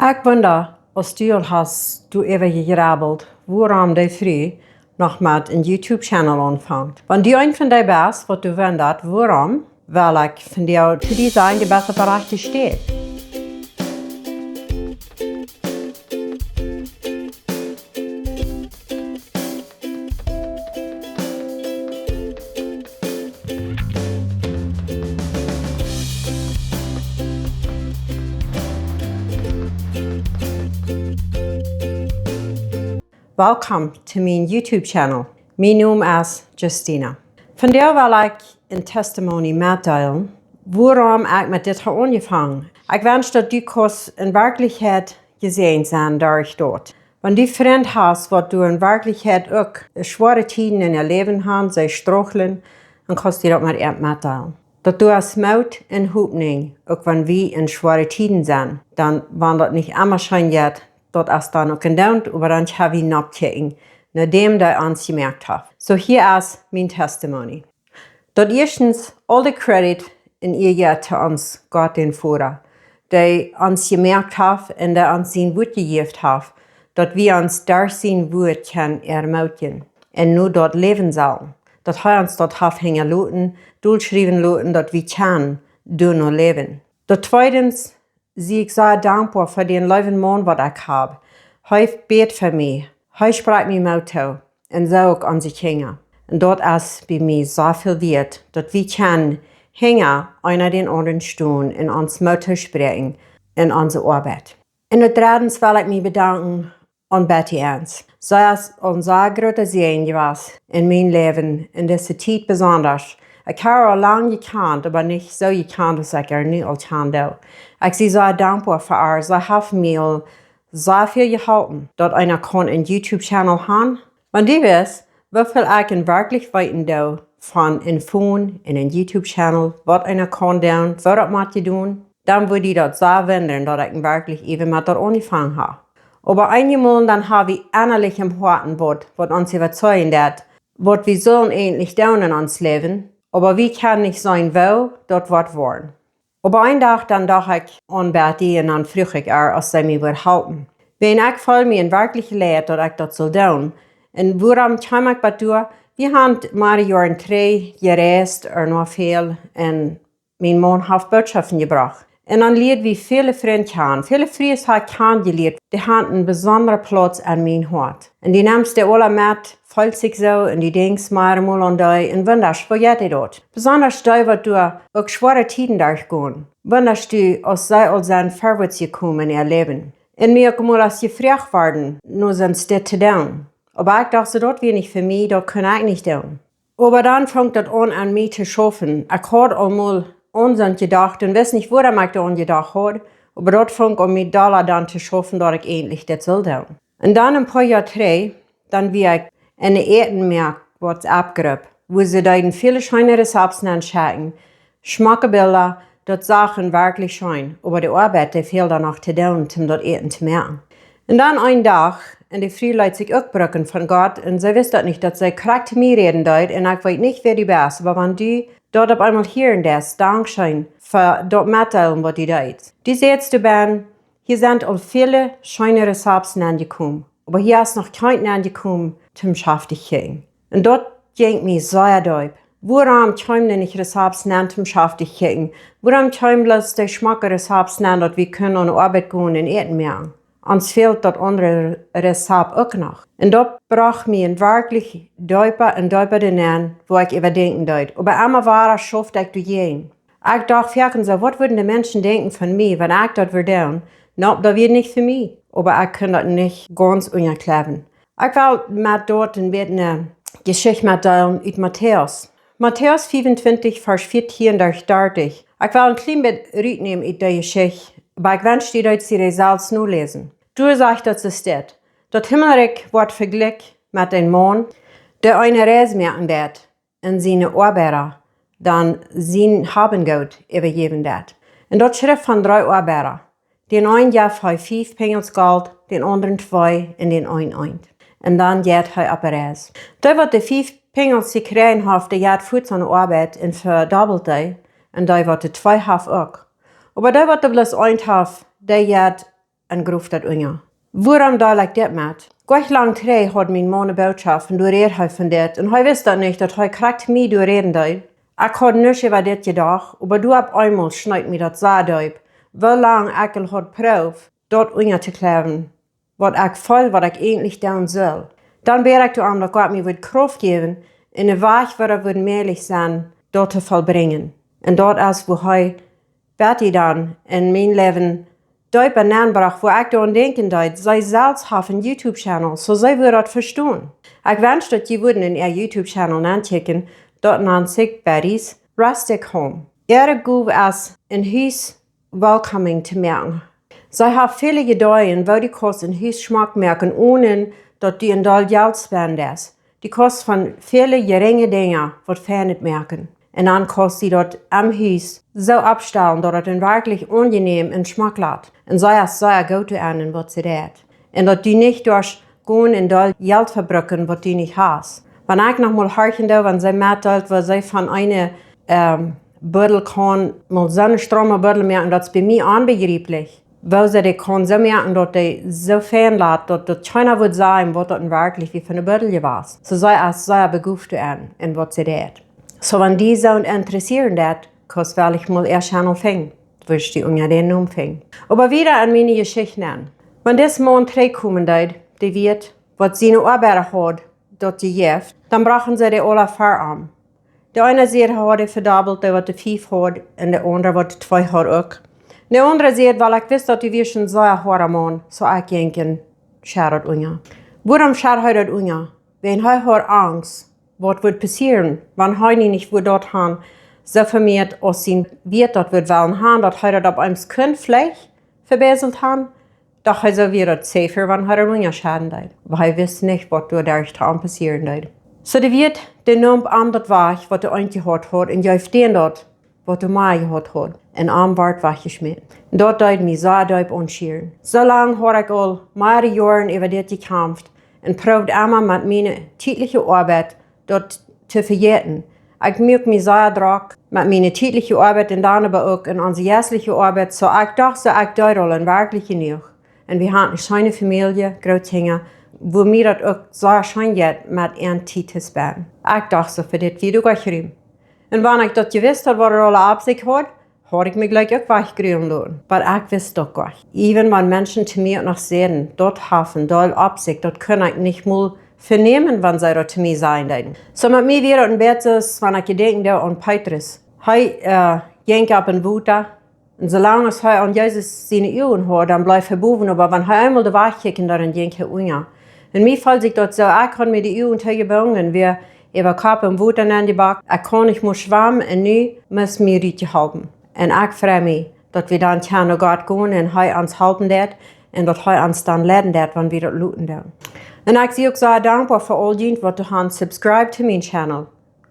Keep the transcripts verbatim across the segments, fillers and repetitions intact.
Ekj wunda, aus du aul hast doaräwa jegrabbelt, wuarom dee Fru noch met een YouTube-Channel aunfangt. Wan du eent von dee best, waut doa wundat, wuarom, well ekj von die to die sajen, du best opp de rajchte Städ. Welkom to mien YouTube channel. Mien Nomen es Justina. Vondoag well ekj een testimony metdeelen, wuarom ekj met dit hab aunjefongen. Ekj wensch daut du kaust en Werkjlichkjeit jesäajent sennen derch daut. Wan du Frind hast, waut doa en Werkjlichkjeit uk schwoare Tieden en äa Läwen han, see strugglen, dan kaust du daut met an metdeelen. Daut doa es Moot un Hopninj, uk wan wie en schwoare Tieden sent. Dan, wan daut nich emma scheen jeit, daut es dan uk en Doont, oba dan kjenn wie nopp kjikjen no däm, dee ons jemoakt haft. Soo, hia es mien testimony. Daut ieeschtens, aul de credit un Ea jeit to ons Gott, dän Voda, dee ons jemoakt haft un dee ons sien Wuat jejäft haft, daut wie ons derch sien Wuat kjennen ermootjen un no daut läwen sellen. Daut hee ons daut haft hinjaloten, dolschriewen loten, daut wie kjennen doano läwen. Daut tweedens, sie ekj sea dankboa fa dän leewen Maun, waut ekj hab. Hee bät fa mie, hee sprakjt mie Moot too, un soo uk onse Kjinja. Un daut es bie mie sea väl wieet, daut wie kjennen hinja eena dän aundren stonen un ons Moot toospräakjen en onse Oabeit. Un daut dreddens well ekj mie bedanken aun Betty Ans. See es een sea groota Säajen jewast en mien Läwen, en dise Tiet besondasch. Ekj hab äa aul lang jekjant, oba nich soo jekjant, aus ekj äa nu aul kjanen doo. Ekj sie sea dankboa fa äa. See haft mie aul sea väl jeholpen, daut eena kaun een YouTube channel han. Wan du wist, woo väl ekj en werkjlich weeten doo von een phone un een YouTube channel, waut eena kaun doonen, woo daut mott jedonen, dan wudd die daut sea wundren, daut ekj werkjlich äwen met daut aunjefongen hab. Oba eenjemol dan hab wie ennalich em Hoaten waut, waut ons äwazeijen deit, waut wie sellen eejentlich doonen en ons Läwen, oba wie kjennen nich seenen, woo daut woat woaren. Oba een Dach dan docht ekj aun Betty un dan fruach ekj äa, aus see mie wudd halpen. Wiels ekj feeld mie en werkjlich leet, daut ekj daut sull doonen. Un wuarom kjeem ekj bat doa? Wie han mearere Joaren trigj jereist, ea noch väl, un mien Maun haft Bootschoften jebrocht. Un dan lieed wie väle Frind kjanen. Väle Frues hab ekj kjanen jelieet. Dee han een besondra Plauz en mien Hoat. Un dee nemst du aula met, feelst sikj soo, un dee denkjst mearemol aun dee, un wundasch, woo jeit dee daut? Besondasch dee, waut doa uk schwoare Tieden derchgonen. Wundasch du, aus see aul sent verwoats jekomen en äa Läwen. Un mie uk mol aus jefroacht worden, nu sent dit to doonen. Oba ekj docht soo, daut wia nich fa mie, daut kunn ekj nich doonen. Oba dan funk daut aun, aun mie to schaufen. Ekj haud aul mol aun soont jedocht un wist nich, wuarom ekj doa aun jedocht haud, oba daut funk aun mie dolla dan to schaufen, daut ekj eejentlich dit sull doonen. Un dan een poa Joa trigj, dan wia ekj en eene Äten-moak-WhatsApp-Grupp, wua see deeden väle scheene Rezepts nenschekjen, schmocke Bilda, daut sach werkjlich scheen, oba de Oabeit, dee fäld dan noch to doonen, om daut Äten to moaken. Un dan een Dach, un de Fru leet sikj uk brucken von Gott, un see wist daut nich, daut see krakjt to mie räden deed, un ekj weet nich, wäa du best, oba wan du daut opp eemol hieren deist, dankscheen fa daut Metdeelen, waut du deedst. Du sädst, du best, hia sent aul väle scheene Rezepts nenjekomen, oba hia es noch kjeent nenjekomen, toom schaftich kjikjen. Un daut jinkj mie sea deep. Wuarom kjeemen nich Rezepts nen toom schaftich kjikjen? Wuarom kjeemen bloos dee schmocke Rezepts nen, daut wie kunnen aun de Oabeit gonen un Äten moaken? Ons fält daut aundre Rezept uk noch. Un daut brocht mie en werkjlich deepa un deepa doanen, wua ekj äwadenkjen deed. Oba emma wada schaufd ekj doajäajen. Ekj docht foaken soo, waut wudden de Menschen denkjen von mie, wan ekj daut wudd doonen? Nä, daut wia nich fa mie, oba ekj kunn daut nich gaunz unjakjleewen. Ekj well met daut een bät eene Jeschicht metdeelen ut Matäus. Matäus fiefuntwintich, Varsch vieetieen derch dartich. Ekj well een kjlien bät rutnämen ut dee Jeschicht, oba ekj wensch die, daut du dee selfst noläsen. Doa sajcht daut soo, steit: Daut Himmelrikj woat vejlikjt met een Maun, dee eene Reis moaken deed, un siene Oabeida dan sien Hab un Goot äwajäwen deed. Un daut schrift von dree Oabeida. Dän eenen jeef hee fief Pinjels Golt, dän aundren twee un dän eenen eent. Un dan jeit hee opp Reis. Dee, waut de fief Pinjels jekjräajen haft, dee jeit fuaz aun de Oabeit un vedobbelt dee. Un dee, waut de twee haft, uk. Oba dee, waut de bloos eent haft, dee jeit un grof daut unja. Wuarom deel ekj dit met? Goa lang trigj haud mien Maun eene Bootschoft un doa räd hee von dit. Un hee wist daut nich, daut hee krakjt mie doa räden deed. Ekj haud nuscht äwa dit jedocht, oba doa opp eemol schneed mie daut soo deep, woo lang ekj aul haud proowt, daut unja to kjleewen, waut ekj feeld, waut ekj eejentlich doonen sull. Dan bäd ekj doaromm, daut Gott mie wudd Krauft jäwen un een Wajch, woo daut wudd mäajlich sennen, daut to vollbrinjen. Un daut es, woo hee Betty dan en mien Läwen deep nenbrocht, woo ekj doaraun denkjen deed, see selfst haft een YouTube-Channel, soo see wudd daut vestonen. Ekj wensch, daut jie wudden en äa YouTube-Channel nenkjikjen, daut nant sikj Betty's Rustic Home. Äare Gow es, een Hus welcoming to moaken. See haft väle Ideeen, woo du kaust een Hus schmock moaken, onen daut du een Deel Jelt spendest. Du kaust von väle jerinje Dinja waut Fienet moaken. Un dan kaust du daut em Hus soo oppstalen, daut et een werkjlich aunjenäm un schmock lat. Un see es sea goot doaraun, waut see deit. Un daut du nich derchst gonen un doa Jelt vebruken, waut du nich hast. Wan ekj noch mol horchen doo, wan see metdeelt, woo see von eene, ähm, Buddel kaun mol soone strome Buddel moaken, daut es bie mie onbejrieplich. Woo see dee kaun soo moaken, daut dee soo fein lat, daut, daut kjeena wudd sajen, waut daut werkjlich wia fa eene Buddel jewast. Soo see es sea begooft doaraun un waut see deit. Soo, wan die soo interessieet daut, kaust veleicht mol äa Channel finjen, wurscht du unja dän Nomen finjen. Oba wieda aun miene Jeschicht aun. Wan dis Maun trigjkomen deed, dee wist, waut siene Oabeida haud daut jejäft, dan brochten see dee aula ver am. De eena säd, hee haud dee vedobbelt, dee waut dee fief haud, un de aundra waut dee twee haud uk. De aundra säd, well, ekj wist, daut dee wia een sea hoada Maun, soo ekj jinkj un schad daut unja. Wuarom schad hee daut unja? Wiels hee haud Angst, waut wudd passieren, wan hee nu nich wudd daut han, soo vemieet aus sien Wieet daut wudd wellen han, daut hee daut opp eemol kunn veleicht vebäselt han, docht hee, soo wia daut safer, wan hee daut unja schaden deed. Oba hee wist nich, waut doa derch to am passieren deed. Soo dee Wieet, dee neem am daut wajch, waut dee eent jehaut haud, un jeef dän daut, waut dee mea jehaut haud, un am wort wajchjeschmäten. Daut deed mie sea deep aunschieren. Soo lang haud ekj aul mearere Joaren äwa dit jekjamft un proowd emma met miene tietliche Oabeit daut to vejäten. Ekj muak mie sea drock met miene tietliche Oabeit un dan oba uk en onse jeistelje Oabeit, soo ekj docht, soo ekj deed aul un werkjlich jenuach. Un wie hauden eene scheene Famielje, Grootkjinja, wua mie daut uk sea scheen jeit met äa Tiet to spenden. Ekj docht, soo fa dit wia uk Rum. Un wan ekj daut jewist haud, waut et aula opp sikj haud, haud ekj mie jlikj uk wajchgruen loten. Oba ekj wist daut uk. Even wan Menschen to mie uk noch säden, daut haft een Deel opp sikj, daut kunn ekj nich mol venämen, wan see daut to mie sajen deeden. Soo met mie wia daut een bät soo aus wan ekj jedenkjen doo aun Petrus. Hee, äh, jinkj opp een Wota. Un soo lang aus hee aun Jesus siene Uagen haud, dan bleef hee bowen, oba wan hee eemol de Wajch kjikjen deed, dan jinkj hee unja. Un mie feeld sikj daut soo, ekj haud mie de Uagen toojebungen, wia äwa Kopp em Wota nenjebakt, ekj kaun nich mea schwamen un nu mott mie rutjeholpen. Un ekj frei mie, daut wie dan kjennen no Gott gonen un hee ons halpen deed un daut hee ons dan leiden deed, wan wie daut loten doonen. Un ekj sie uk sea dankboa fa aul junt, waut doa han subscribed to mien Channel.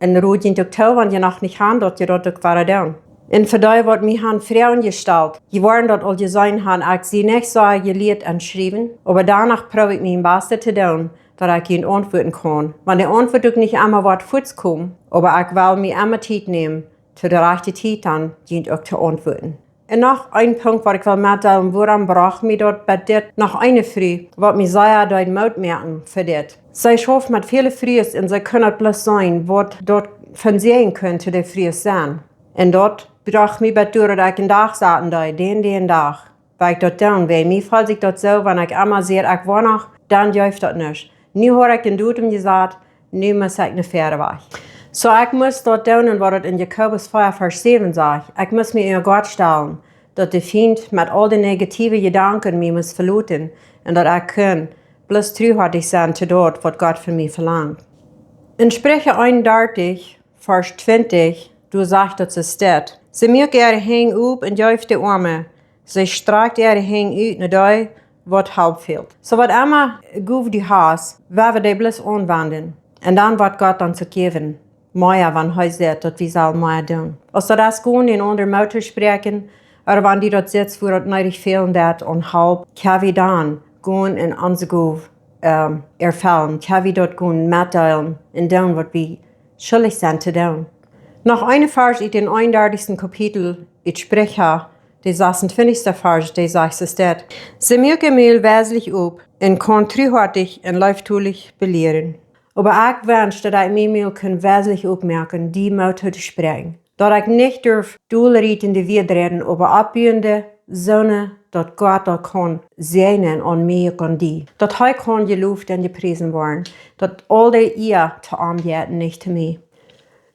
Un rod junt uk too, wan jie noch nich han, daut jie daut uk woaren doonen. Un fa dee, waut mie han Froagen jestalt, jie woaren daut aul jeseenen han, ekj sie nich soo jelieet aun schriewen, oba doano proow ekj mien Bastet to doonen, daut ekj junt auntwuaden kaun. Wan de Auntwuat uk nich emma woat fuaz komen, oba ekj well mie emma Tiet nämen, to de rajchte Tiet dan junt uk to auntwuaden. Un noch een Punkt, waut ekj well metdeelen, wuarom brocht mie daut bie dit noch eene Fru, waut mie sea deed Moot moaken fa dit. See schauft met väle Frues un see kunn daut bloos seenen, waut daut von Säajen kunn to de Frues sennen. Un daut brocht mie bie doa, daut ekj een Dach saten deed, dän, dän Dach, woo ekj daut doonen wull. Mie feeld sikj daut soo, wan ekj emma säd, ekj woa noch, dan jeef daut nuscht. Nu haud ekj een Datum jesat, nu must ekj no väaren wajch. Soo ekj must daut doonen, waut et en Jakobus vea Varsch säwen sajcht. Ekj must mie unja Gott stalen, daut de Fient met aul de negative Jedanken mie must veloten un daut ekj kunn bloos truhartich sennen to daut, waut Gott von mie velangt. En Spricha eenundartich, Varsch twintich, doa sajcht daut soo steit: See muak äare Henj op un jeef de Oame. See strakjt äare Henj ut no dee, waut Help fält. Soo waut emma Gow du hast, woa wie dee bloos aunwenden. Un dan woat Gott ons uk jäwen mea, wan hee sajcht, daut wie sellen mea doonen. Aus daut es gonen, een aundren Moot to spräakjen, ooda wan du daut sitst, wua daut needich fälen deit aun Help, kjenn wie dan gonen un onse Gow, ähm, erfellen, kjenn wie daut gonen metdeelen un doonen, waut wie schuldich sent to doonen. Noch een Varsch ut dän eenundartichsten Kapitel ut Spricha, de sasuntwintichste Varsch, dee sajcht, es dit: "Sie muak mie weslich op un kaun truhoatich un leeftolich belieren. Oba ekj wensch, daut ekj mie mol kunn weslich opmoaken, die Moot to spräakjen. Daut ekj nich durf dolrietende Wieed räden, oba oppbuende soone, daut Gott daut kaun säajnen aun mie un die. Daut hee kaun jeloft un jepriesen woaren. Daut aul de Ea to am jeit, nich to mie."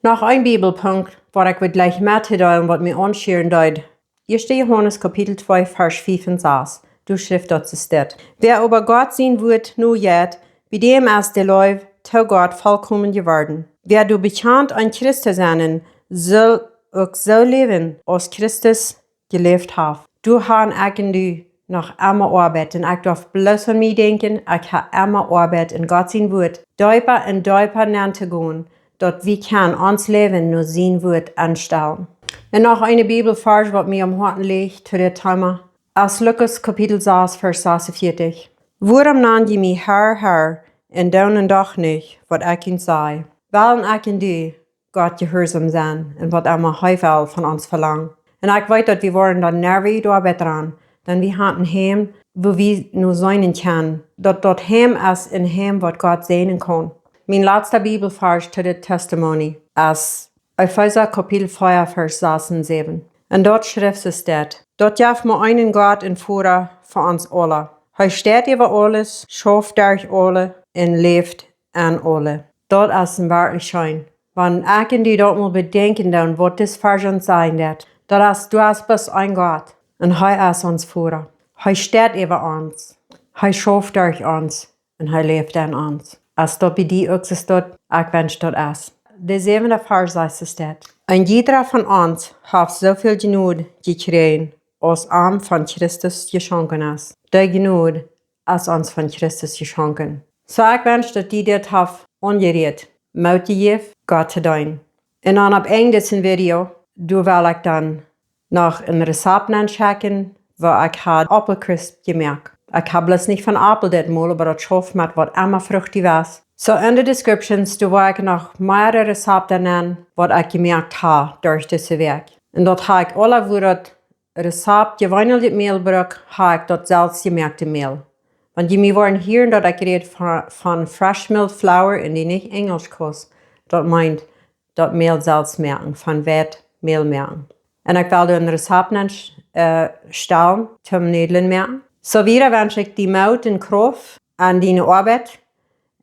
Noch een Bibelpunkt, waut ekj wudd jlikj metdeelen, waut mie aunschieren deed. Ieeschte Johanes Kapitel twee, Varsch fiew un sas. Doa schrift daut, es dit: "Wäa oba Gott sien Wuat nojeit, bie däm es de Leew to Gott vollkomen jeworden. Wäa doa bekjant, een Christ to sennen, saul uk soo läwen, aus Christus jeläft haft." Doa ha ekj un du noch emma Oabeit. Un ekj darf bloos aun mie denkjen, ekj ha emma Oabeit, en Gott sien Wuat deepa un deepa nenn to gonen, daut wie kjennen ons Läwen no sien Wuat enstalen. Un noch een Bibelvarsch, waut mie aum Hoaten licht to dit Thema, es Lukas Kapitel sas, Varsch sasuntwintich: "Wuarom nant jie mie Herr, Herr, un doonen doch nich, waut ekj junt saj? Well ekj un du Gott jehuarsom sennen un waut emma hee well von ons velangen?" Un ekj weet, daut wie woaren doa never doabie dran, dan wie haben een Heim, wua wie no seenen kjennen, daut daut Heim es een Heim, waut Gott säajnen kaun. Mien latsta Bibelvarsch to dit Testimony es Efeesa Kapitel vea, Varsch sas un säwen. Un doa schrift es dit: "Daut jeft mau eenen Gott un Voda fa ons aule. Hee steit äwa aules, schauft derch aule un läft en aule." Daut es een werkjlich scheen. Wan ekj un du daut mol bedenkjen doonen, waut dis Varsch ons sajen deit, daut es, doa es bloos een Gott. Un hee es ons Voda. Hee steit äwa ons. Hee schauft derch ons. Un hee läft en ons. Aus daut bie die uk soo steit, ekj wensch daut es. De säwende Varsch sajcht es dit: "Een jieda von ons haft soo väl Jnod jekjräajen, aus am von Christus jeschonken es." De Jnod es ons von Christus jeschonken. Soo, ekj wensch, daut die dit haft aunjerieet, Moot jejäft, Gott to deenen. Un dan aum Enj disen Video, doa well ekj dan noch een Rezapt nenschekjen, woo ekj ha Aupelcrisp jemoakt. Ekj ha bloos nich von Aupel dit Mol, oba daut schauft met waut emma Frucht dee wia. Soo, en de Descriptions, doa woa ekj noch mea Rezapten nenn, waut ekj jemoakt ha derch dise Wäakj. Un daut ha ekj aule, wua daut Rezapt jeweenlich Mäl brukt, ha ekj daut selfst jemoakte Mäl. Wan jie mie woaren hieren, daut ekj räd von, von fresh milled flour un dee nich Enjlisch kos, daut meent, daut Mäl selfst moaken, von Weit Mäl moaken. Un ekj well doa een Rezapt aun, äh, stalen, toom Nudlen moaken. Soo, wieda wensch ekj die Moot un Krauft aun diene Oabeit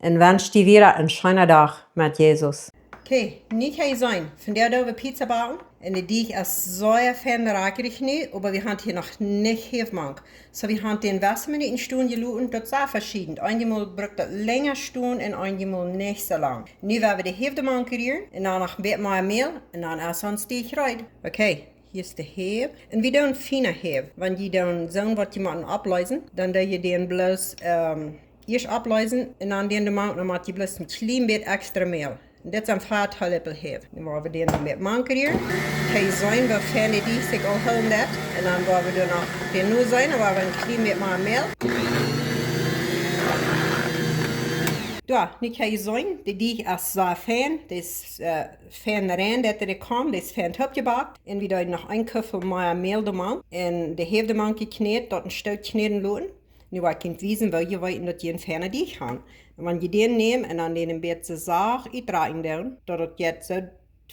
un wensch die wieda een scheenen Dach met Jesus. Okay, nu kjenn jie seenen, vondoag doo wie Pizza backen. Un de Deech es sea fein rakjrich nu, oba wie haben hia noch nich Häwd mank. Soo, wie haben dän bät Minuten stonen jeloten, daut es veschieden. Eenjemol brukt daut lenja stonen un eenjemol nich soo lang. Nu woa wie de Häwd mank rieren un dan noch een bät mea Mäl un dan es ons Deech reed. Okay, hia es de Häwd. Un wie doonen fiene Häwd. Wan jie doonen soo waut jie motten aufleesen, dan doo jie dän bloos, ähm, ieescht aufleesen un dan dän doamank, dan mott jie bloos een kjlien bät extra Mäl. Dit sent vea Teeläpel Häwd. Nu woa wie dän met mank rieren. Kjenn jie seenen, woo fein de Deech sikj aul hoolen deit. Un dan woa wie doa noch dän nu seenen, woa wie een kjlien bät mea Mäl. Jo, nu kjenn jie seenen, de Deech es sea fein. Dee es, äh, fein rein, daut hee kjemt. Dee es fein toopjebackt. Un wie doonen noch een Kuffel mea Mäl doamank. Un de Häwd doamank jekjnäd, daut een Stoot kjnäden loten. Nu woa ekj junt wiesen, woo jie weeten, daut jie een feinen Deech haben. Un wan jie dän nämen un dan dän een bät sacht utdrekjen doonen, daut daut jeit soo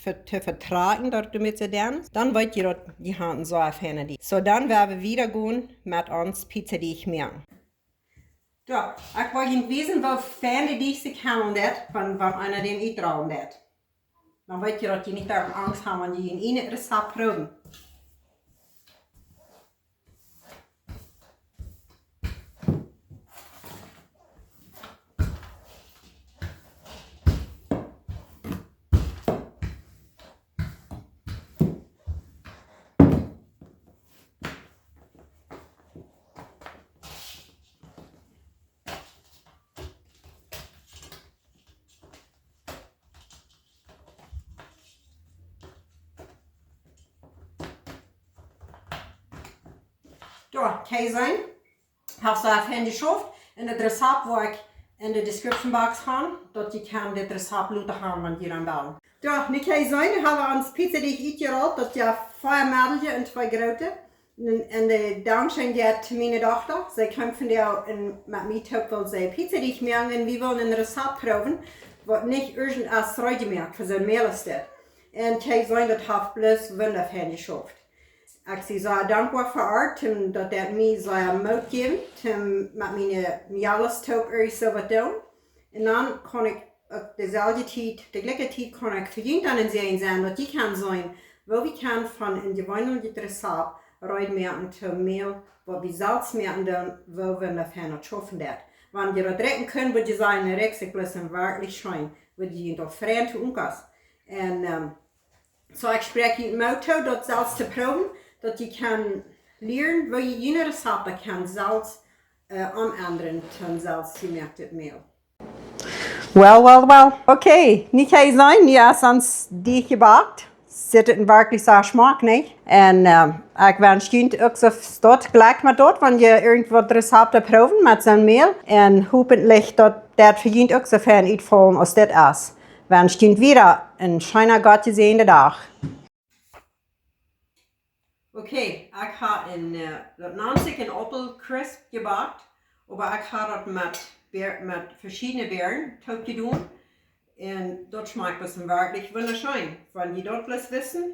ve-, to vetrakjen, daut daut een bät soo dun es, dan weet jie, daut jie haben een sea feinen Deech. Soo, dan woa wie wieda gonen met ons Pizzadeech moaken. Jo, ekj woa junt wiesen, woo fein de Deech sikj hoolen deit, wan, wan eena dän utrollen deit. Dan weet jie, daut jie nich doaropp Angst haben, wan jie een eenjet Rezapt proowen. Jo, kjenn jie seenen. Hab soo fein jeschauft. Un daut Rezapt woa ekj en de Description Box han, daut jie kjennen dit Rezapt lota han, wan jie dan wellen. Jo, nu kjenn jie seenen, nu hab wie ons Pizzadeech utjerolt, daut jeft vea meddje un twee groote. Un, un de Dankscheen jeit to miene Dochta. See kjeem vondoag un met mie toop wull see Pizza Deajch moaken un wie wullen een Rezapt proowen, waut nich irjent aus reed jemoakt, fa soo een Mäl es dit. Un ekj sie, daut haft bloos wundascheen jeschauft. Ekj sie sea dankboa fa äa, un daut deit mie sea Moot jäwen, om met miene Mejales toop irjent soo waut doonen. Un dan kaun ekj uk deeselwje Tiet, de jlikje Tiet kaun ekj fa junt dan een Säajen sennen, daut jie kjennen seenen, woo wie kjennen von een jeweenlichet Rezapt reed moaken to Mäl, waut wie selfst moaken doonen, woo wie doa fein aun schaufen deit. Wan jie daut rikjen kjennen, wudd jie sajen, rikjt sikj bloos un werkjlich scheen, wudd jie junt aul freien to unkas. Un, ähm, soo ekj spräakj junt Moot too, daut selfst to proowen, daut jie kjennen lieren, woo jie june Rezapten kjennen selfst, äh, omendren to een selfst jemoaktet Mäl. Well, well, well. Okay, nu kjenn jie seenen, nu es ons Deajch jebackt. Sitt et werkjlich soo schmock, nich? Un, ähm, ekj wensch junt uk soo väl Jlekj met daut, wan jie irjentwaut Rezapten proowen met soo een Mäl. Un hopentlich daut daut fa junt uk soo fein utfaulen aus dit es. Wensch junt wada een scheenen, gottjesäajenden Dach. Okay, ekj hab een, äh, daut nant sikj een Aupel Crisp jebackt, oba ekj hab daut met Bäa-, met veschiedne Bäaren toop jedonen. Un daut schmakjt bloos werkjlich wundascheen. Wan jie daut bloos wisten,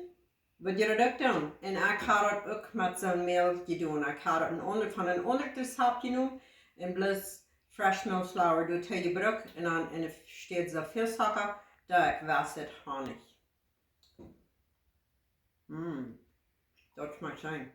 wudd jie daut uk doonen. Un ekj hab daut uk met soo een Mäl jedonen. Ekj hab daut een aundret, von een aundret Rezapt jenomen un bloos Fresh Mill Flour doatoo jebrukt un dan enne Städ soo väl Zocka, daut ekj wist daut haud nich. Mm, daut schmakjt scheen.